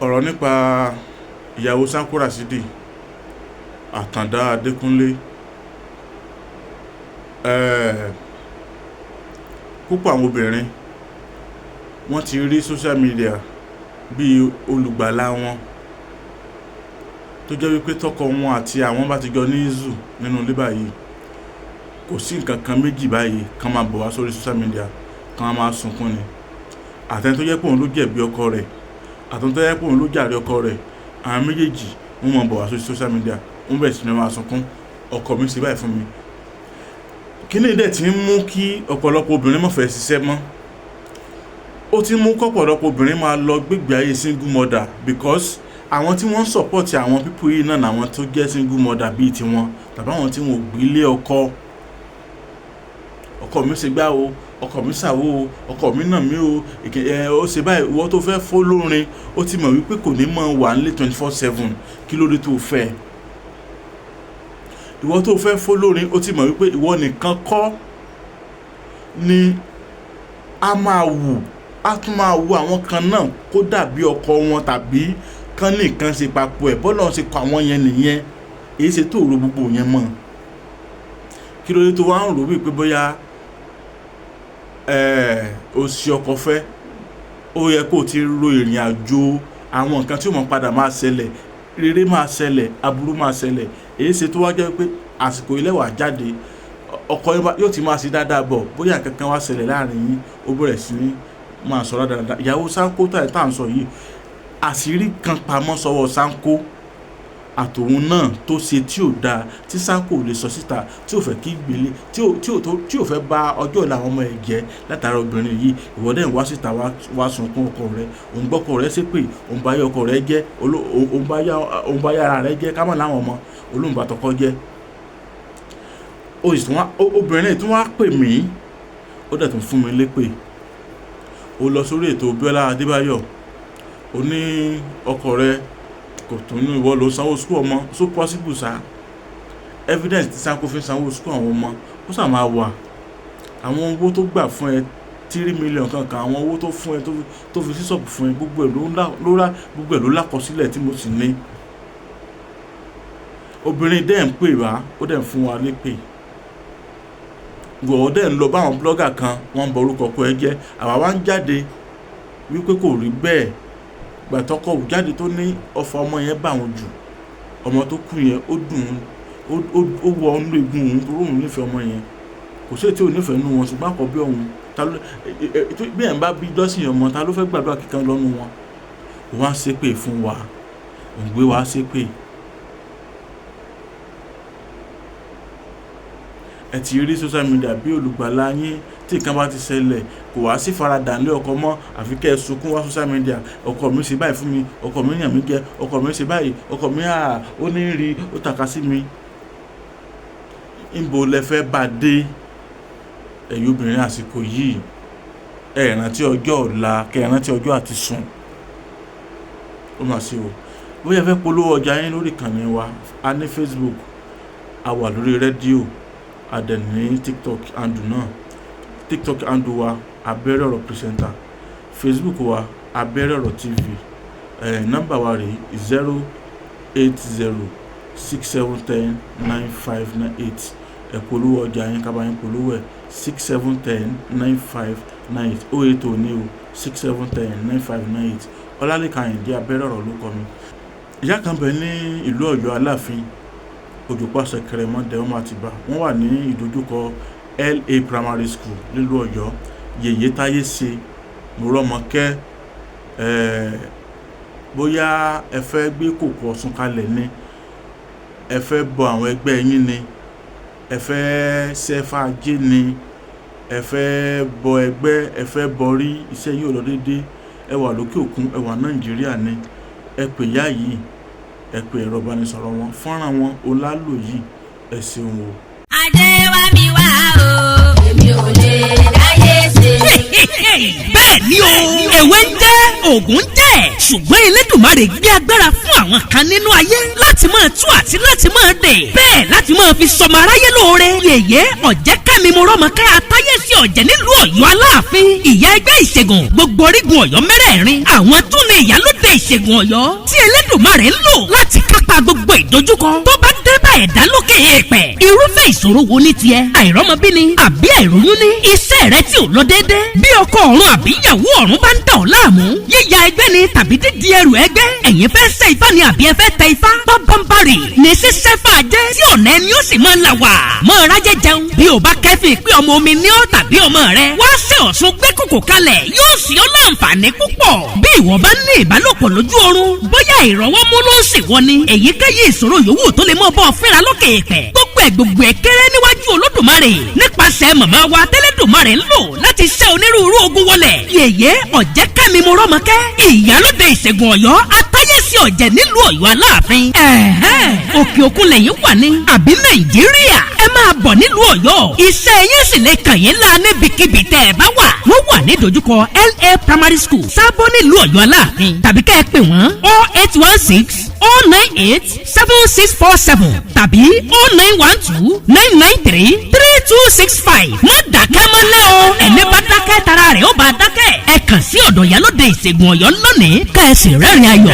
Ọ̀rọ̀ nípa ìyàwó Sanko Rasidi, Àtàndá Adékúnlé. Púpọ̀ àwọn obìnrin wọ́n ti rí social media bí olùgbàlà wọn, tó jẹ́ wípé tọkọ wọn àti àwọn bá ti jọ ní issue nínú ilé báyìí, kò sí nǹkan kan méjì báyìí kan máa bọ̀ wá sórí social media kan máa sunkún ni. Àtẹni tó jẹ́ pé òun ló jẹ̀bi ọkọ rẹ̀, àtẹni tó jẹ́ pé òun ló jàre ọkọ rẹ̀, àwọn méjèèjì wọ́n máa bọ̀ wá sórí social media, wọ́n bẹ̀rẹ̀ sí ní máa sunkún, ọkọ mi ṣe báyìí fún mi. Kíni dẹ̀ ti ń mú kí ọ̀pọ̀lọpọ̀ obìnrin má fẹ́ ṣiṣẹ́ mọ́? Ó ti ń mú kí ọ̀pọ̀lọpọ̀ obìnrin máa lọ gbégbé ayé single mother, because àwọn tí wọ́n ń support àwọn people yìí náà làwọn tó jẹ́ single mother bíi tiwọn, tàbí àwọn tí wọn ò gbé ilé ọkọ. Ọkọ mi ṣe gbá o, ọkọ mi ṣàwo o, ọkọ mi nà mí o, ó ṣe báyìí. Ìwọ tó fẹ́ fọ́ lórin, ó ti mọ̀ wípé kò ní mọ̀ wà nílé 24/7, kí ló dé tó fẹ́? Ìwọ tó fẹ́ fọ́ lórin, ó ti mọ̀ wípé ìwọ nìkan kọ́ ni a máa wù, a tún máa wù àwọn kan náà kó dàbí ọkọ wọn tàbí kán ní nǹkan ṣe papọ̀ ẹ̀, bọ́lá ṣe kọ àwọn yẹn nìyẹn. Èyí ṣe tó ro gbogbo yẹn mọ́. Kí ló dé tó wá ń rò wípé bóyá o ṣe ọkọ fẹ́? Ó yẹ kó ti ro ìrìn àjò àwọn nǹkan tí ó mọ̀ padà máa ṣẹlẹ̀, rere máa ṣẹlẹ̀, aburú máa ṣẹlẹ̀. Èyí ṣe tó wá jẹ́ pé àsìkò ilé wà jáde, ọkọ yóò ti máa ṣe dáadáa bọ̀, bóyá nǹkan kan wá ṣẹlẹ̀ láàrin yín, ó bẹ̀rẹ̀ sí ní máa sọ̀rọ̀ dáadáa. Ìyàwó Sanko tá à ń sọ yìí, àṣírí kan pamọ́ sọ́wọ́ Sanko àtòun náà tó ṣe tí ò dáa, tí Sanko ò lè sọ síta, tí ò fẹ́ kí gbélé, tí ò fẹ́ bà ọjọ́ ọ̀la àwọn ọmọ ẹ̀ jẹ́ látara obìnrin yìí. Ìwọ dẹ̀ ń wá síta wá sunkún ọkọ rẹ, òun gbọ́kọ rẹ ṣépè, òun bá yá ọkọ rẹ jẹ́, òun bá yá ara rẹ jẹ́, ká mọ̀ láwọn ọmọ olóhùn bá tọkọ jẹ́. Ó sì tún wá, obìnrin tún wá pè mí, ó dẹ̀ tún fún mi lépè. Ó lọ sórí ètò Bíọ́lá Adébáyọ̀, ó ní ọkọ rẹ kò tún ní ìwọ ló sanwó school ọmọ. So possible sá? Evidence tí Sanko fi sanwó school àwọn ọmọ ó sà máa wà. Àwọn owó tó gbà fún ẹ, 3 million kankan, àwọn owó tó fún ẹ tó fi sí ṣọ́ọ̀bù fún ẹ, gbogbo ẹ̀ ló rà, gbogbo ẹ̀ ló lákọsílẹ̀ tí mo sì ní. Obìnrin dẹ̀ ń pè wá, ó dẹ̀ ń fún wa lépè. Ìwọ dẹ̀ ń lọ bá àwọn blogger kan, wọ́n ń bọ orúkọ ọkọ ẹ jẹ́. Àwa wá ń jáde wípé kò rí bẹ́ẹ̀. Ìgbà tọkọ ò jáde tó ní ọfà ọmọ yẹn bà wọ́n jù, ọmọ tó kú yẹn ó dùn ún, ó wọ inú egun òun torí òun nífẹ̀ẹ́ ọmọ yẹn. Kò sí èyí tí ò nífẹ̀ẹ́ nínú wọn, ṣùgbọ́n àkọ́bí òun, ta ló, bí ẹ̀ ń bá bí dọ́sìn ọmọ, ta ló fẹ́ gbàdúrà kíkan lọ́nu wọn? Òun á ṣépè fún wa, òun gbé wa ṣépè. Ẹ ti rí social media bí olùgbàlà yín, tí nǹkan bá ti ṣẹlẹ̀ kò wá sí faradà nílé ọkọ mọ́, àfi kẹ́ ẹ sunkún wá social media. Ọkọ mi ṣe báyìí fún mi, ọkọ mi yàn mí jẹ, ọkọ mi ṣe báyìí, ọkọ mi à, ó ní rí, ó tàka sí mi. Níbo lẹ fẹ́ bá dé? Ẹ̀yin obìnrin àsìkò yìí, ẹ rántí ọjọ́ ọ̀la, kẹ́ ẹ rántí ọjọ́ àti sùn. Ó mà ṣe o. Bóyá ẹ fẹ́ polówó ọjà yín lórí ìkànnì wa, a ní Facebook, a wà lórí rédíò, a dẹ̀ ní TikTok handle náà. TikTok handle wa Abẹ́rẹ́ Ọ̀rọ̀ Presenter, Facebook wa Abẹ́rẹ́ Ọ̀rọ̀ TV. Nọ́mbà wa rè 08067109598. Ẹ polówó ọjà yín, ká bá yín polówó ẹ̀ 67109598 080 ní o 67109598. Ọlálékan Àyìndé Abẹ́rẹ́ Ọ̀rọ̀ ló kọ mi. Ìyá kan bẹ ní ìlú Ọ̀yọ́ Aláàfin, Òjòpàṣẹ Kẹrẹmọdé ọmọ Àtìbà. Wọ́n wà ní ìdojúkọ LA Primary School nílùú Ọ̀yọ́. Yèyé Táyé ṣe Mọ́rọ́mọkẹ́. Bóyá ẹ fẹ́ gbé kòkò Ọ̀ṣun kalẹ̀ ni, ẹ fẹ́ bọ àwọn ẹgbẹ́ yín ni, ẹ fẹ́ ṣẹ́fà ajé ni, ẹ fẹ́ bọ ẹgbẹ́, ẹ fẹ́ bọrí, iṣẹ́ yóò lọ dédé, ẹ wà lókè òkun, ẹ wà Nàìjíríà ni, ẹ pè ìyá yìí, ẹ pè ẹ̀rọ ìbánisọ̀rọ̀ wọn, fọ́nrán wọn òun lá lò yìí. Ẹ ṣeun o. Ajé wá mi wá o, èmi ò lè dáyé ṣe. Bẹ́ẹ̀ ni o, èwe ń jẹ́ ògùn ń jẹ́. Ṣùgbọ́n Elédùmarè gbé agbára fún àwọn kan nínú ayé láti máa tú àti láti máa dè, bẹ́ẹ̀ láti máa fi sọmọ aráyé lóore. Yèyé Ọ̀jẹ̀kẹ́mi Mọ́rọ́mọkẹ́, Atáyẹ̀sí Ọ̀jẹ̀ nílùú Ọ̀yọ́ Aláàfin, ìyá ẹgbẹ́ ìṣègùn gbogbo orígun Ọ̀yọ́ mẹ́rẹ̀ẹ̀rin, àwọn tún ní ìyálóde ìṣègùn Ọ̀yọ́ tí Elédùmarè ń lò láti kápá gbogbo ìdojúkọ tó bá dé bá ẹ̀dá lókè èèpẹ̀. Irúfẹ́ ìṣòro wo ní tiẹ̀? Àìrọ́mọbí ni àbí àìróyún ní? Iṣẹ́ rẹ tí ò lọ déédé, bí ọkọ ọ̀run àbí ìyàwó ọ̀run bá ń dà ọ́ láàmú, yíya ẹgbẹ́ ni tàbí dídi ẹrù ẹgbẹ́, ẹ̀yin fẹ́ ṣe ifá ni àbí ẹ fẹ́ tẹ ifá, bábánbárì ní ṣíṣẹ́ fàájẹ́ tí ọ̀nà ẹni ó sì máa là wà mọ́ rájẹ́ jẹun. Bí o bá kẹ́fìn pé ọmọ omi ní ọ́ tàbí ọmọ rẹ wá ṣe Ọ̀ṣun gbé kòkò kalẹ̀, yóò sì ọ́ láǹfààní púpọ̀. Bí ìwọ bá ní ìbálòpọ̀ lójú oorun, bóyá ìrọ̀wọ́ mú ló ń ṣèwọ ni, èyíkéyìí ìṣòro yòówù tó lè mọ́ bọ́ fínra lókè èèpẹ̀, gbogbo ẹ̀ gbogbo ẹ̀ kéré níwájú Olódùmarè nípasẹ̀ màmá wa tẹ́lẹ̀dùmarè ń lò láti ṣẹ́ onírúurú ogun wọlẹ̀. Yèyé Ọ̀jẹ̀kẹ́mi Mọ́rọ́mọkẹ́, ìyálóde ìṣègùn Ọ̀yọ́, Atáyẹ̀sí Ọ̀jẹ̀ nílùú Ọ̀yọ́ Aláàfin. Ẹ̀hẹ́n, òkè òkun lẹ́yìn wà ní àbí Nàìjíríà? Ẹ máa bọ̀ nílùú Ọ̀yọ́, iṣẹ́ yín sì lè kàn yín lá níbikíbi tẹ́ ẹ bá wà. Wọ́n wà ní dojúkọ LA Primary School, Sábó, nílùú Ọ̀yọ́ Aláàfin, tàbí kẹ́ ẹ pè wọ́n 08160987647 tàbí 09129933265. Má dákẹ́ mọ́lẹ́ o, ẹni bá dákẹ́ tara rẹ̀ ó bá dákẹ́. Ẹ kàn sí ọ̀dọ̀ ìyálóde ìṣègùn Ọ̀yọ́ lónìí, kẹ́ ẹ sì rẹ́rìn ayọ̀.